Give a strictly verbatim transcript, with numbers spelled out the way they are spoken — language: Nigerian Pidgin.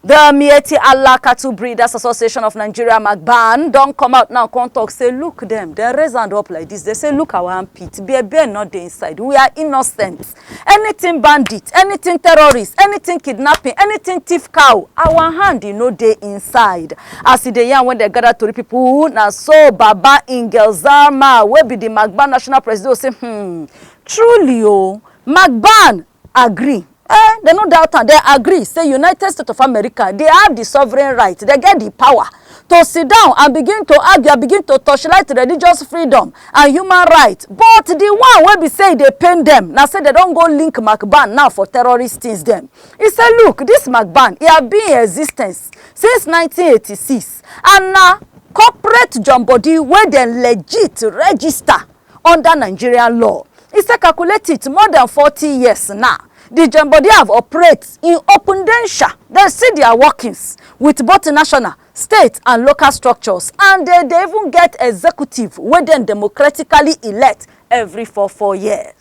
The Miyetti Allah Cattle Breeders Association of Nigeria, MACBAN, don come out now come talk say, look dem, dem raise hand up like this. They say, look our armpit, bear bear no dey inside. We are innocent. Anything bandit, anything terrorist, anything kidnapping, anything thief cow, our hand e no dey inside. As e dey yarn when dem gather tori people, na so Baba Ingel Zarma, wey be the MACBAN national president, say, hmm, truly o, MACBAN agree. Eh, dem no doubt am, dem agree say United States of America, dem have the sovereign right, dem get the power to sit down and begin to argue and begin to torchlight religious freedom and human rights. But the one wey be say e dey pain dem na say dem don go link MACBAN now for terrorist things dem. E say, look, this MACBAN, e have been in existence since nineteen eighty-six, and na corporate join body wey dem legit register under Nigerian law. E say, calculate it, more than forty years now. The join body have operate in open danger. Dem see their workings with both national, state and local structures, and dem dey even get executive wey dem democratically elect every four four years.